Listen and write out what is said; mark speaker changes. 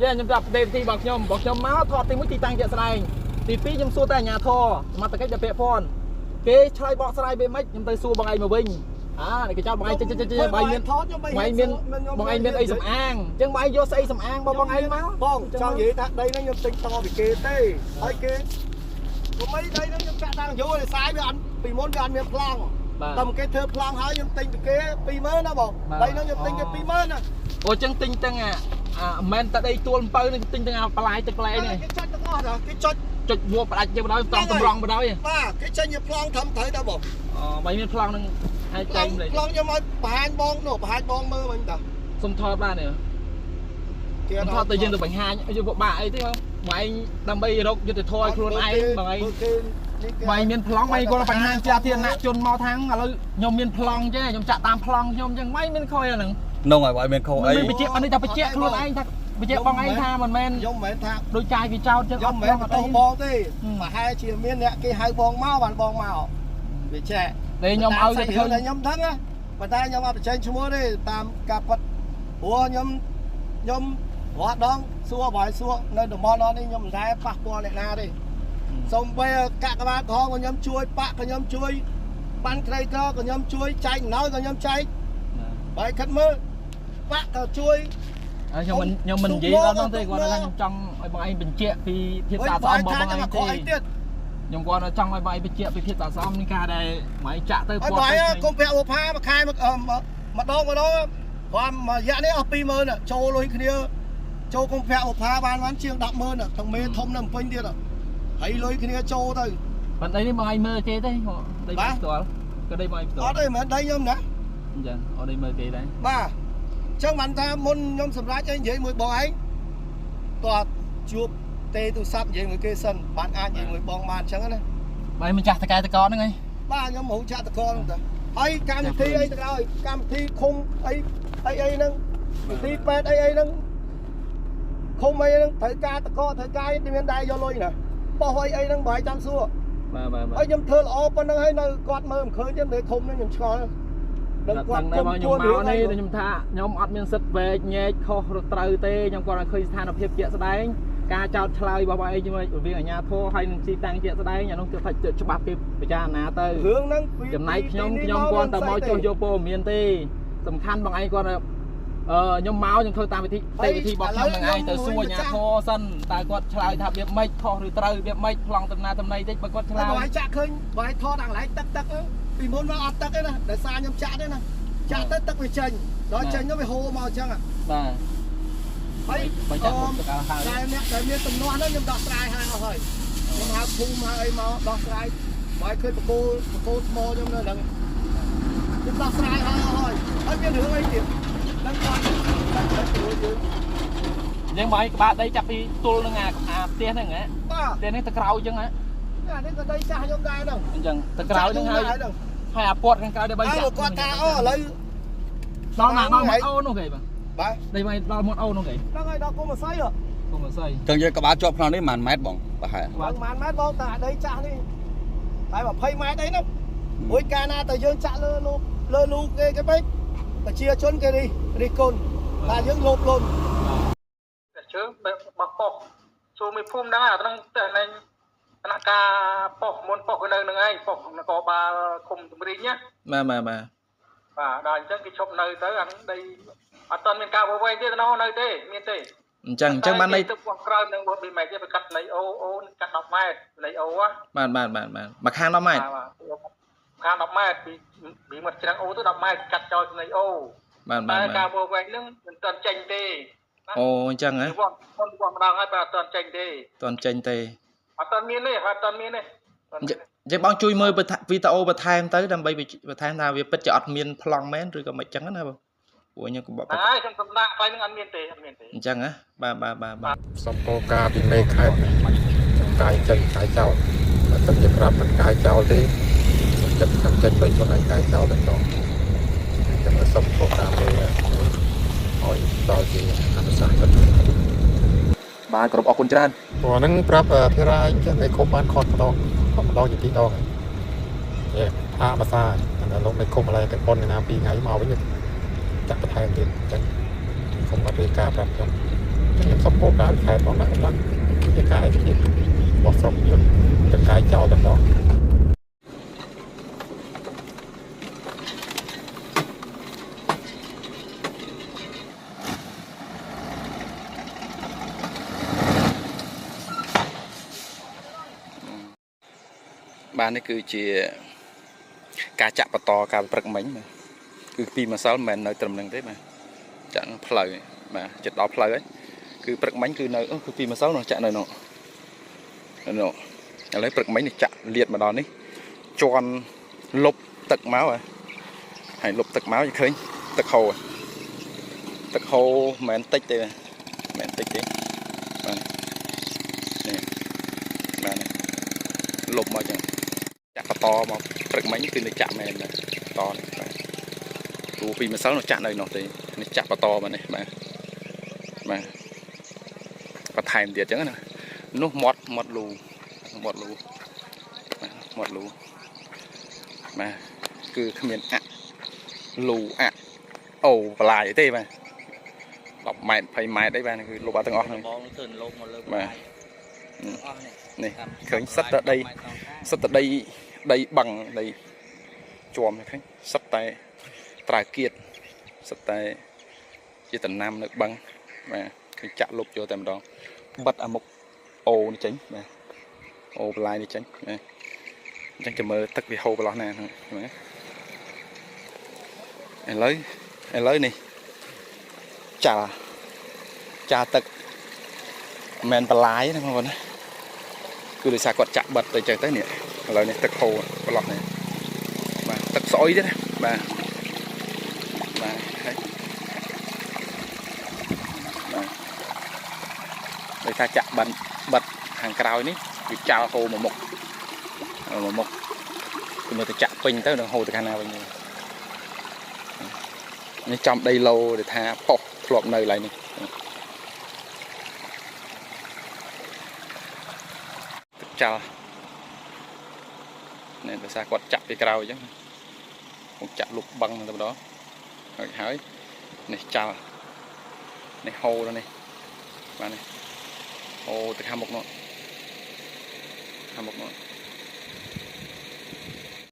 Speaker 1: យ៉ាខ្ញុំប្រាប់ទេវិធីរបស់ខ្ញុំរបស់ខ្ញុំមកថតទី1ទីតាំងជាក់ស្ដែងទី2ខ្ញុំសួរតែអាជ្ញាធរសមត្ថកិច្ចដែលពាក់ព័ន្ធគេឆ្លើយបកស្រាយវាមិនខ្ញុំទៅសួរបងឯងមកវិញអាគេចោទបងឯងចេះចេះចេះបងឯងមាន
Speaker 2: ថតខ្ញុំ
Speaker 1: បងឯងមានបងឯងមានអីសំអាងអញ្ចឹងបងឯងយកស្អីសំអាងបងឯងមក
Speaker 2: បងចង់និយាយថាដីហ្នឹងខ្ញុំទិញតពីគេទេហើយគេព្រោះមិនដីហ្នឹងខ្ញុំចាក់តាំងយូរសាយវាអត់ពីមុនវាអត់មានប្លង់តែគេធ្វើប្លង់ហើយខ្ញុំទិញពីគេ20000ណាបងដីហ្នឹងខ្ញុំទិញគេ20000ណា
Speaker 1: អូអញ្ចឹងទិញទាំងអាមិនតែដីទួលអំពៅនឹងទិញទាំងអាបន្លែទឹកបន្លែនេះ
Speaker 2: គេចុចទាំងអស់ណាគេចុច
Speaker 1: ចុចវផ្ដាច់យើងបណ្ដោយត្រង់តម្រង់បណ្ដោយ
Speaker 2: បាទគេចេញជាប្លង់ត្រឹមត្រូវតើបង
Speaker 1: អូបើមានប្លង់នឹងហើយ
Speaker 2: ចេញប្លង់ខ្ញុំឲ្យបង្ហាញបងនោះបង្ហាញបងមើលវិញតា
Speaker 1: សុំថតបានទេគេថតទៅយើងទៅបង្ហាញយើងពិបាកអីទេបងឯងដើម្បីរកយុទ្ធធម៌ឲ្យខ្លួនឯងបងឯងបងឯងមានប្លង់បងឯងគាត់បង្ហាញជាធារណជនមកថាងឥឡូវខ្ញុំមានប្លង់ចេះខ្ញុំចាក់តាមប្លង់ខ្ញុំអញ្ចឹងបងឯងមានខុសអីហ្នឹង
Speaker 3: នោះហើយបងមានខុសអី
Speaker 1: មានបញ្ជាក់នេះថាបញ្ជាក់ខ្លួនឯងថាបញ្ជាក់បងឯងថាមិនមែន
Speaker 2: ខ្ញុំមិនមែនថា
Speaker 1: ដូចចាយគេចោតចឹង
Speaker 2: ខ្ញុំមិនមែនបន្ទោសបងទេប្រហែលជាមានអ្នកគេហៅបងមកបានបងមកវាចេះ
Speaker 1: តែខ្ញុំឲ្យ
Speaker 2: គេឃើញតែខ្ញុំដឹងណាប៉ុន្តែខ្ញុំអត់បញ្ចេញឈ្មោះទេតាមការពិតព្រោះខ្ញុំខ្ញុំរាល់ដងសួរបើឲ្យសួរនៅតំបន់នេះខ្ញុំមិនដែលប៉ះពាល់អ្នកណាទេសូម្បីកាកបាទក្រហមក៏ខ្ញុំជួយបាក់ក៏ខ្ញុំជួយបានក្រីក្រក៏ខ្ញុំជួយចែកណោយក៏ខ្ញុំចែកបើខិតមើលបាក់ក៏ជួយ
Speaker 1: ខ្ញុំមិនខ្ញុំមិននិយាយដល់នោះទេគាត់ថាខ្ញុំចង់ឲ្យបងឯងបញ្ជាក់ពីភាពស្អាតស្អំរបស់បងឯងទេខ្ញុំគាត់ចង់ឲ្យបងឯងបញ្ជាក់ពីភាពស្អាតស្អំនៃការដែលបងឯងចាក់ទៅ
Speaker 2: គាត់បងឯងកុំពាក់ឧផាមួយខែម្ដងម្ដងគាត់មួយរយៈនេះអស់20000ចូលលុយគ្នាចូលកុំពាក់ឧផាបានបានជាង100,000ទាំងមេធំនៅពេញទៀតហើយលុយគ្នាចូលទៅ
Speaker 1: ប៉ុន្តែនេះបងឯងមើលគេទេដីបងផ្ទាល់ក៏ដីបងឯងផ្ទាល់
Speaker 2: អត់ទេមិនមែនដីខ្ញុំណា
Speaker 1: អញ្ចឹងអត់ដីមើលគេដែរ
Speaker 2: បាទចឹងបានថាមុនខ្ញុំសម្រេចឲ្យនិយាយមួយបងឯងតើជួបទេទូរស័ព្ទនិយាយមួយគេសិនបានអាចនិយាយមួយបងបានអញ្ចឹងណា
Speaker 1: បងមិនចាស់តកែតកហ្នឹងឯង
Speaker 2: បាទខ្ញុំរោចាក់តកហ្នឹងតាហើយកម្មវិធីអីទៅក្រោយកម្មវិធីឃុំអីអីអីហ្នឹងវិធីពេទ្យអីអីហ្នឹងឃុំអីហ្នឹងត្រូវការតកត្រូវការមានដែរយកលុយណាបោះអីអីហ្នឹងបើឲ្យចាំសួរ
Speaker 1: បាទបាទ
Speaker 2: ហើយខ្ញុំធ្វើល្អប៉ុណ្្នឹងហើយនៅគាត់មើលមិនឃើញទេនៅឃុំហ្នឹងខ្ញុំឆ្ងល់
Speaker 1: ដឹងគាត់គុំជួនមកនេះខ្ញុំថាខ្ញុំអត់មានសិទ្ធវែកញែកខុសឬត្រូវទេខ្ញុំគាត់ឲ្យឃើញស្ថានភាពជាក់ស្ដែងការចោតឆ្លើយរបស់បងឯងជាមួយរវាងអាជ្ញាធរហើយនឹងទីតាំងជាក់ស្ដែងអានោះគឺថាច្បាប់គេពិចារណាទៅ
Speaker 2: រឿងហ្នឹង
Speaker 1: ចំណែកខ្ញុំខ្ញុំគាត់តែមកចុះយកព័ត៌មានទេសំខាន់បងឯងគាត់ខ្ញុំមកខ្ញុំធ្វើតាមវិធីទេវិធីរបស់ខ្ញុំនឹងឯងទៅសួរអាជ្ញាធរសិនតើគាត់ឆ្លើយថារបៀបម៉េចខុសឬត្រូវរបៀបម៉េចប្លង់តំណាតំណៃតិចបើគាត់ឆ្លើយ
Speaker 2: បងឯងចាក់ឃើញបងឯងថតអាកន្លែងទឹកទឹកពីមុនមកអត់ទឹកទេណាដោយសារខ្ញុំចាក់ទេណាចាក់ទៅទឹកវាចេញដល់ចេញទៅវាហូរមកអញ្ចឹង
Speaker 1: បាទ
Speaker 2: ហើយ
Speaker 1: បើចាក់ទឹកហើយ
Speaker 2: តែអ្នកដែលមានទំនាស់ហ្នឹងខ្ញុំដោះស្រាយឲ្យអស់ហើយខ្ញុំហៅភូមិហៅអីមកដោះស្រាយបើឲ្យឃើញបកគោបកគោថ្មខ្ញុំនៅហ្នឹងខ្ញុំដោះស្រាយឲ្យអស់ហើយហើយមានរឿងអីទៀតនឹងគាត់តែទៅយើង
Speaker 1: អញ្ចឹងបងឯងក្បាលដីចាប់ពីទល់នឹងអាផ្ទះហ្នឹងហ៎
Speaker 2: បាទ
Speaker 1: ផ្ទះនេះទៅក្រោយអញ្ចឹងហ៎
Speaker 2: អានេះក៏ដីចាស់ខ្ញុំដែរហ្នឹង
Speaker 1: អញ្ចឹងទៅក្រោយហ្នឹងហើយហើយអាពាត់ខាងក្រោយដែលបីចាក់
Speaker 2: គាត់ថាអូឥឡូវ
Speaker 1: ដល់ណាដល់មាត់អូននោះគេបាទ
Speaker 2: បាទ
Speaker 1: ដីមកដល់មាត់អូននោះគេ
Speaker 2: ហ្នឹងហើយដល់គុំអស័យ
Speaker 1: គុំអស័យ
Speaker 3: ចឹងយើងក្បាលជាប់ក្នុងនេះប៉ុន្មានម៉ែត្របងប្រហែល
Speaker 2: ប៉ុន្មានម៉ែត្របងតាដីចាស់នេះតែ20ម៉ែត្រអីហ្នឹងមួយកាលណាតែយើងចាក់លើលូលើលូគេគេពេកប្រជាជនគេរិះគន់តែយើងលោភលន់
Speaker 4: ជើងបោះប៉ុសសួរមួយភូមិដែរអាហ្នឹងតែនឹងគណៈការប៉ុសមុនប៉ុសនៅនឹងឯងប៉ុសនគរបាលឃុំតម្រីងណា
Speaker 1: បាទបាទបាទ
Speaker 4: បាទដល់អញ្ចឹងគេឈប់នៅទៅអាហ្នឹងដីអត់ទាន់មានការវែងទេនៅទេមានទេ
Speaker 1: អញ្ចឹងអញ្ចឹងបានន័យ
Speaker 4: ទៅបោះក្រោយនឹង2ម៉ែត្រទេវាកាត់នៃអូអូកាត់10ម៉ែត្រនៃអូហ៎
Speaker 1: បាទបាទបាទបាទមកខាង10ម៉ែត្រ
Speaker 4: ខាង10ម៉ែត្រពីពីមាត់ច្រាំងអូទៅ10ម៉ែត្រកាត់ចោលនៃអូ
Speaker 1: បាទបាទ
Speaker 4: តែការវែងហ្នឹងមិនទាន់ចេញទេ
Speaker 1: អូអញ្ចឹងហ៎
Speaker 4: វាស់មុនវាស់ម្ដងហើយបើអត់ទាន់ចេញទេ
Speaker 1: ទាន់ចេញទេ
Speaker 4: អត់ទាន់មានទេអត់ទាន់មានទេ
Speaker 1: អញ្ចឹងបងជួយមើលវីដេអូបន្ថែមទៅដើម្បីបន្ថែមថាវាពិតជាអត់មានប្លង់មែនឬក៏មិនអញ្ចឹងណាបងព្រោះខ្ញុំក៏បក
Speaker 4: ហើយខ្ញុំសំណាក់កន្លែងហ្នឹងអត់មានទេអត់មានទេ
Speaker 1: អញ្ចឹងហ៎បាទបាទបាទបាទ
Speaker 5: សំគោការពីមេខេត្តកាយចេញកាយចោលបើសិនជាប្រាប់មិនកាយចោលទេចិត្តខ្ញុំចេញវិញខ្លួនឯងកាយចោលតែម្ដងខ្ញុំសុំគោការមេឲ្យដល់ជាអនុសាសន៍ទៅ
Speaker 6: បាទគ្រប់អរគុណច្រើន
Speaker 5: ព្រោះហ្នឹងប្រាប់ភារាអញ្ចឹងឯឃុំបានខត់ម្ដងខត់ម្ដងជាពីរដងហើយថាភាសាតែលោកនៅឃុំឥឡូវទៅប៉ុនណា2ថ្ងៃមកវិញចាក់បន្ថែមទៀតអញ្ចឹងឃុំអត់រាយការណ៍ប្រាប់ខ្ញុំខ្ញុំសុំគោ បាលខេត្តផងដាក់កម្លាំងជាកាយជាបោះស្រុកយកតកាយចោលតែម្ដង
Speaker 3: បាទនេះគឺជាការចាក់បន្តការព្រឹកមិញបាទគឺពីម្សិលមិនមែននៅត្រឹមនឹងទេបាទចាក់ផ្លូវបាទចិត្តដល់ផ្លូវហើយគឺព្រឹកមិញគឺនៅគឺពីម្សិលនោះចាក់នៅនោះនោះឥឡូវព្រឹកមិញនេះចាក់លៀតមកដល់នេះជន់លុបទឹកមកហើយលុបទឹកមកឃើញទឹកហូរទឹកហូរមិនមែនតិចទេមិនមែនតិចទេបាទនេះបាទលុបមកចឹងចាក់បន្តមកព្រឹកមិញគឺនៅចាក់មែនដែរបន្តនេះបាទព្រោះពីម្សិលនោះចាក់នៅនោះទេនេះចាក់បន្តមកនេះបាទបាទបន្ថែមទៀតចឹងណានោះមាត់មាត់លូមាត់លូបាទមាត់លូបាទគឺគ្មានអលូអអូបន្លាយទេបាទ10ម៉ែត្រ20ម៉ែត្រអីបាទគឺលុបអត់ទាំងអស់ហ្នឹង
Speaker 7: បងធ្វើលុបមកលើ
Speaker 3: បាទ
Speaker 7: អស់នេះ
Speaker 3: នេះឃើញសិតតែដីសិតតែដីដីបឹងដីជាំនេះឃើញសិតតែត្រើគៀតសិតតែជាតំណាំនៅបឹងបាទឃើញចាក់លុបយកតែម្ដងបិទអាមុខអូនេះចេញបាទអូបន្លាយនេះចេញបាទអញ្ចឹងចាំមើលទឹកវាហូរប្រឡោះណាហ្នឹងបាទឥឡូវនេះចាល់ចាល់ទឹកមិនមែនបន្លាយណាបងប្អូនណាគឺដោយសារគាត់ចាក់បិទទៅចឹងទៅនេះឥឡូវនេះទឹកហូរប្រឡោះនេះបាទទឹកស្អុយទេណាបាទបាទហើយបាទដោយសារចាក់បិទខាងក្រោយនេះវាចាល់ហូរមកមុខមកមុខគឺមើលទៅចាក់ពេញទៅនឹងហូរទៅខាងណាវិញនេះចំដីឡូដែលថាផុសធ្លាប់នៅកន្លែងនេះទឹកចាល់នេះដោយសារគាត់ចាក់ពីក្រោយអញ្ចឹងមកចាក់លុបបឹងតែម្ដងហើយហើយនេះចាល់នេះហូរដល់នេះបាទនេះហូរទៅខាងមុខនោះខាងមុខនោះ